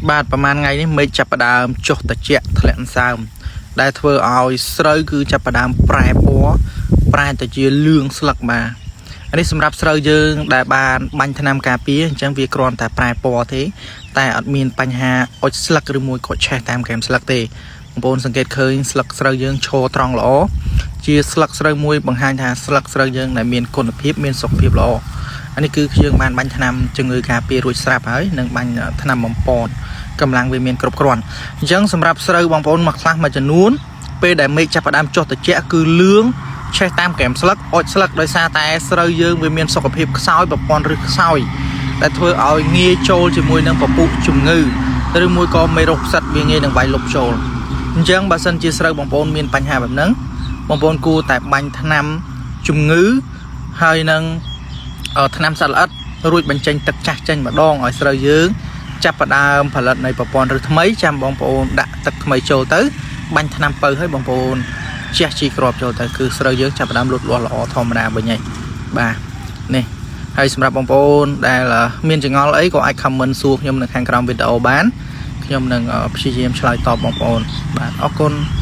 បាទប្រហែលថ្ងៃនេះមេឃចាប់ផ្ដើមចុះត្រជាក់ធ្លាក់អន្សើមដែលធ្វើឲ្យស្រូវគឺចាប់ផ្ដើមប្រែពណ៌ប្រែទៅជាលឿងស្លឹកបាទអានេះសម្រាប់ស្រូវយើងដែលបានបាញ់ថ្នាំការពារអញ្ចឹងវាគ្រាន់តែប្រែពណ៌ទេ តែអត់មានបញ្ហាអុចស្លឹកឬមួយក៏ឆេះតាមកែមស្លឹកទេបងប្អូនសង្កេតឃើញស្លឹកស្រូវយើងឈរត្រង់ល្អជាស្លឹកស្រូវមួយបង្ហាញថាស្លឹកស្រូវយើងដែលមានគុណភាពមានសុខភាពល្អអានេះគឺយើងបានបាញ់ថ្នាំជំងឺការពាររួចស្រាប់ហើយនិងបាញ់ថ្នាំបំពន់កម្លាំងវាមានគ្រប់គ្រាន់អញ្ចឹងសម្រាប់ស្រូវបងប្អូនមកខ្លះមួយចំនួនពេលដែលមេឃចាប់ផ្ដើមចុះត្រជាក់គឺលឿងឆេះតាមកែមស្លឹកអុចស្លឹកដោយសារតែស្រូវយើងវាមានសុខភាពខ្សោយប្រព័ន្ធឫសខ្សោយ ដែលធ្វើឲ្យងាយចូលជាមួយនឹងពពុះជំងឺឬមួយក៏មេរោគផ្សិតវាងាយនឹងវាយលុកចូលអញ្ចឹងបើសិនជាស្រូវបងប្អូនមានបញ្ហាបែបហ្នឹងបងប្អូនគួរតែបាញ់ថ្នាំជំងឺហើយនឹងថ្នាំសត្វល្អិតរួចបញ្ចេញទឹកចាស់ចេញម្ដងឲ្យស្រូវយើងចាប់ផ្ដើមផលិតនៃប្រព័ន្ធឫសថ្មីចាំបងប្អូនដាក់ទឹកថ្មីចូលទៅបាញ់ថ្នាំពៅឲ្យបងប្អូនជះជីគ្រាប់ចូលទៅគឺស្រូវយើងចាប់ផ្ដើមលូតលាស់ល្អធម្មតាវិញហើយបាទនេះ ហើយសម្រាប់បងប្អូនដែលមានចម្ងល់អីក៏អាច comment សួរខ្ញុំនៅខាងក្រោមវីដេអូបានខ្ញុំនឹងព្យាយាមឆ្លើយតបបងប្អូនបាទអរគុណ។